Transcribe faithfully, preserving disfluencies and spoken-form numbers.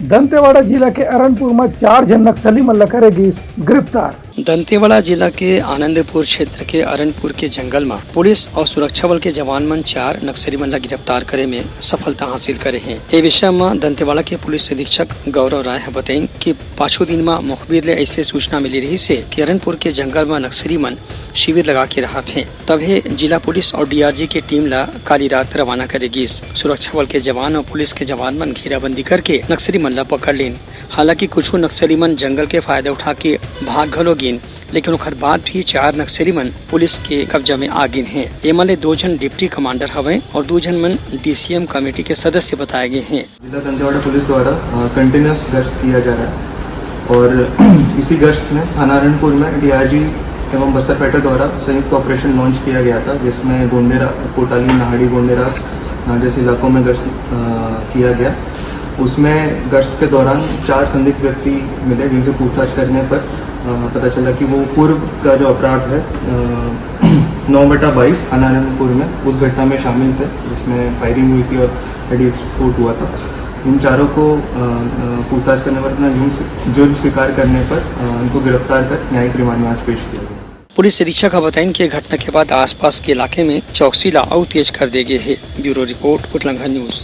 दंतेवाड़ा जिला के अरनपुर म चार झन नक्सली मन ल करे गिस गिरफ्तार। दंतेवाड़ा जिला के आनंदपुर क्षेत्र के अरनपुर के जंगल म पुलिस अउ सुरक्षा बल के जवान मन चार नक्सली मन ल गिरफ्तार करे में सफलता हासिल करे हे। ए विषय म दंतेवाड़ा के पुलिस अधीक्षक गौरव राय ह बतइन कि पाछू दिन म मुखबिर ले अइसे सूचना मिली रहिस हे कि अरनपुर के जंगल म नक्सली मन शिविर लगा के रहत हे। तभे जिला पुलिस अउ डीआरजी के टीम ल काली रात रवाना करे गिस। सुरक्षा बल के जवान अउ पुलिस के जवान मन घेराबंदी करके नक्सली मन ल पकड़ लीन। हालांकि कुछ नक्सली मन जंगल के फायदा उठा के भाग घलो गिन, लेकिन ओखर बाद भी चार नक्सली मन पुलिस के कब्जा में आ गिन हे। एमा ले दो झन डिप्टी कमांडर हवय अउ दो झन मन डीसीएम कमेटी के सदस्य बताए गे हे। जिला दंतेवाड़ा पुलिस द्वारा कंटिन्यूअस गश्त किया जा रहा है और इसी गश्त में थाना अरनपुर में डीआरजी एवं बस्तरपेटा द्वारा संयुक्त ऑपरेशन लॉन्च किया गया था, जिसमें गोंडेरा कोटाली, नाहड़ी, गोंडेरास अ, जैसे इलाकों में गश्त अ, किया गया। उसमें गश्त के दौरान चार संदिग्ध व्यक्ति मिले, जिनसे पूछताछ करने पर अ, पता चला कि वो पूर्व का जो अपराध है नौ बटा बाईस थाना अरनपुर में, उस घटना में शामिल थे, जिसमें फायरिंग हुई थी और हेड विस्फोट हुआ था। इन चारों को अ, अ, पूछताछ करने पर अपना जुर्म स्वी-, जुर्म स्वीकार करने पर अ, उनको गिरफ्तार कर न्यायिक रिमांड में आज पेश किया गया। पुलिस अधीक्षक ह बताइन कि घटना के बाद आसपास के इलाके में चौकसी ला अउ तेज कर दे गे हे। Bureau report, Utlanghan news.